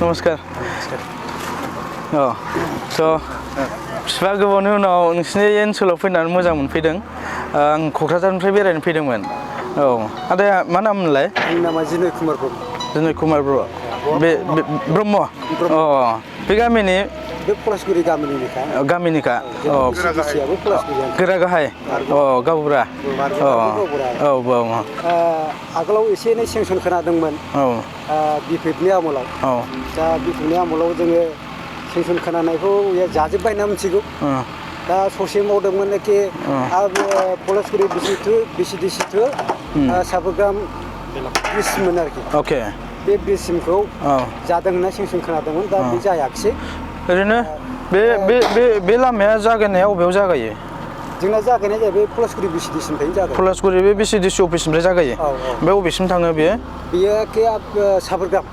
नमस्कार बिफा गोबावनि उनाव नोंसिनि ओनसोलाव फैनानै मोजां मोनफैदों आं क'क्राझारनिफ्राय बेरायनो फैदोंमोन आदाया मा नाम मोनलाय आंनि नामा जिनय कुमार ब्रह्म बे ब्रह्म बे गामिनि बे पलासगुरि गामिनिखा गोरागाहाय गावबुरा आगोलाव एसे एनै सेंसन खोनादोंमोन बिपिएफनि आमोलाव दा बिपिएफनि आमोलाव जोङो सेंसन खोनानायखौ जाजोब्बाय होनना मिथिगौ दा ससे मावदोंमोन एखे पलासगुरि बिसिडिसि टु साबरग्राम ब्रिजसिममोन आरोखि बे ब्रिजसिमखौ जादों होनना सेंसन खोनादोंमोन दा बे जायाखिसै ओरैनो बे लामाया जागायनाया अबेयाव जागायो जोंना जागायनाया जाहैबाय पलासगुरि बिसिडिसिनिफ्रायनो जागायो पलासगुरि बे बिसिडिसि अफिसनिफ्राय जागायो ओमफ्राय अबेसिम थाङो बेयो एखे साबरग्राम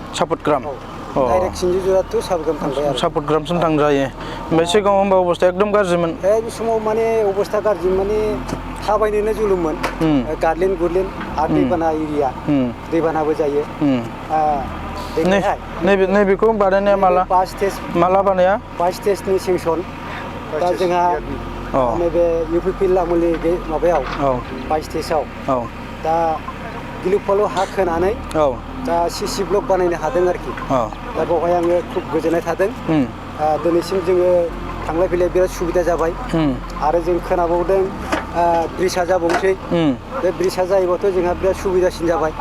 डाइरेक्ट सिंजुजुरा टु साबरग्राम थांबाय आरो साबरग्रामसिम थांजायो ओमफ्राय सिगाङाव होमबा अबस्थाया एकदम गाज्रिमोन बे समाव माने अबस्था गाज्रि माने थाबायनोनो जुलुममोन गारलिन गुरलिन आरो दैबाना एरिया दैबानाबो जायो नैबेखौ बानायनाया माला बानाया 22 स्टेजनि सेंसन दा जोंहा नैबे इउपिपिएल आमोलनि माबायाव 22 स्टेजआव दा गिलुफालु हा खोनानै दा सिसि ब्लक बानायनो हादों आरोखि दा बेवहाय आङो खुब गोजोननाय थादों दिनैसिम जोङो थांलाय फैलाय बिराद सुबिदा जाबाय आरो जों खोनाबावदों ब्रिजआ जाबावसै बे ब्रिजआ जायोबाथ' जोंहा बिराद सुबिदासिन जाबाय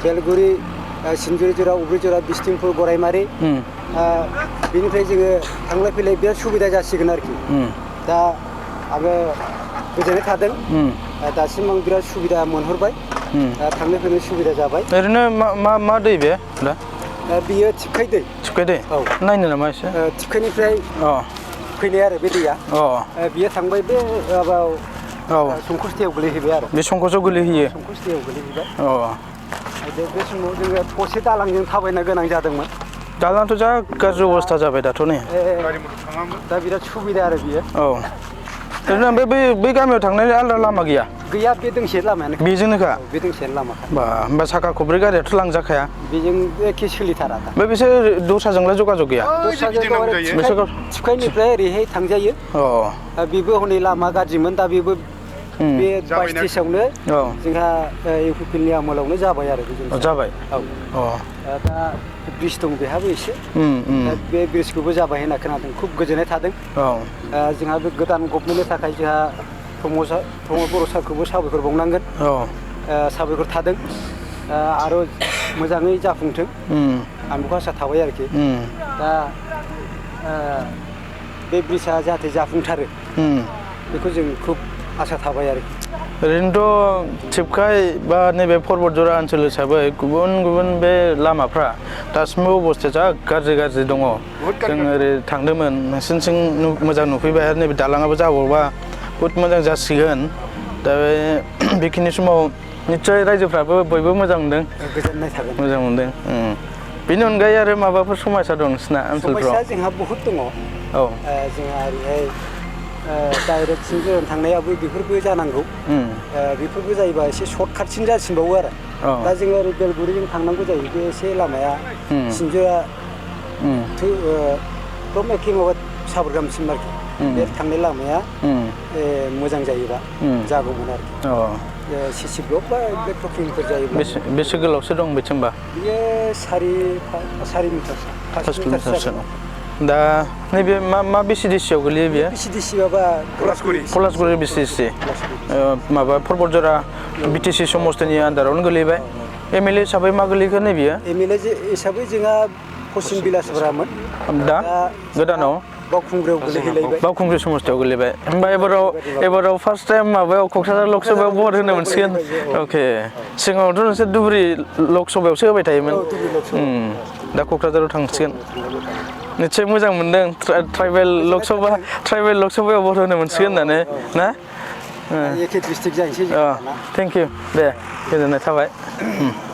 बेलगुरि सिनजुरि जरा उब्रि जरा बिसथिंफुर गराइमारि बेनिफ्राय जोङो थांलाय फैलाय बिराद सुबिदा जासिगोन आरोखि दा आङो गोजोननाय थादों दासिम आं बिराद सुबिदा मोनहरबाय थांलाय फैलाय सुबिदा जाबाय ओरैनो मा दै बे दा बियो थिपखाय दै नायनो नामा एसे थिपखायनिफ्राय फैनाय आरो बे दैया बियो थांबाय बे माबायाव संकस दैयाव गोलैहैबाय आरो बे संकसआव गोलैहैयो संकस दैयाव गोलैहैबाय बे समाव जोङो थसे दालांजों थाबायनो गोनां जादोंमोन दालांथ' जा गाज्रि अबस्था जाबाय दाथ' नै दा बिराद सुबिदा आरो बियो ओरैनो ओमफ्राय बै गामियाव थांनायनि आलादा लामा गैया बे दोंसे लामायानो बेजोंनोखा बे दोंसेयानो लामाखा होमबा साखा खब्रै गारियाथ' लांजाखाया बेजों एखे सोलिथारा दा ओमफ्राय बिसोर दस्राजोंलाय जगाजग गैया थिपखायनिफ्राय ओरैहाय थांजायो बेबो हनै लामा गाज्रिमोन दा बेबो बे 22 स्टेजआवनो जोंहा इउपिपिएलनि आमोलावनो जाबाय आरो जाबाय दा ब्रिज दं बेहाबो एसे बे ब्रिजखौबो जाबाय होनना खोनादों खुब गोजोननाय थादों जोंहा बे गोदान गभमेन्टनि थाखाय जोंहा प्रमद बर' सारखौबो साबायखर बावनांगोन साबायखर थादों आरो मोजाङै जाफुंथों आं बेखौ आसा थाबाय आरोखि दा बे ब्रिजआ जाहाथे जाफुंथारो बेखौ जों खुब आसा थाबाय आरोखि ओरैनोथ' थिपखाय बा नैबे परबतजरा ओनसोल हिसाबै गुबुन बे लामाफ्रा दासिमबो अबस्थाया जा गाज्रि दङ जों ओरै थांदोंमोन नोंसिनिथिं मोजां नुफैबाय आरो नैबे दालाङाबो जाबावबा बहुद मोजां जासिगोन दा बेखिनि समाव निस्सय रायजोफ्राबो बयबो मोजां मोनदों गोजोननाय थागोन मोजां मोनदों बेनि अनगायै आरो माबाफोर समस्या दं नोंसिना ओनसोलफ्राव समस्या जोंहा बहुद दङ जोंहा ओरैहाय डाइरेक्ट सिंजों थांनायाबो बेफोरबो जानांगौ बेफोरबो जायोबा एसे सर्टकाटसिन जासिनबावो आरो दा जोङो ओरै बेलगुरिजों थांनांगौ जायो बे एसे लामाया सिंजोआ एकदम एखे माबा साबरग्रामसिम आरोखि बे थांनाय लामाया मोजां जायोबा जागौमोन आरोखि सिसि ब्लक बा बे टकिंफोर जायोब्ला बेसे गोलावसो दं बेथिंबा बियो 4 मिटारसो 5 मिटारसो दा नैबे मा बिसिडिसिआव गोलैयो बेयो बिसिडिसि माबा पलासगुरि बिसिडिसि माबा परबतजरा बिटिसि समस्थिनि आन्दारावनो गोलैबाय एमएलए हिसाबै मा गोलैखो नैबेयो एमएलए हिसाबै जोंहा पश्चिम बिलासपुरामोन दा गोदानाव बावखुंग्रियाव गोलैहैलायबाय बावखुंग्रि समस्थियाव गोलैबाय होमबा एबाराव फार्स्ट टाइम माबायाव क'क्राझार लकसभायाव भट होनो मोनसिगोन अके सिगाङावथ' नोंसोर धुबुरि लकसभायावसो होबाय थायोमोन दा क'क्राझाराव थांसिगोन निस्सय मोजां मोनदों ट्राइबेल लकसभायाव भट होनो मोनसिगोन होननानै ना एखे डिस्ट्रिक्ट जाहैसै थेंक इउ दे गोजोननाय थाबाय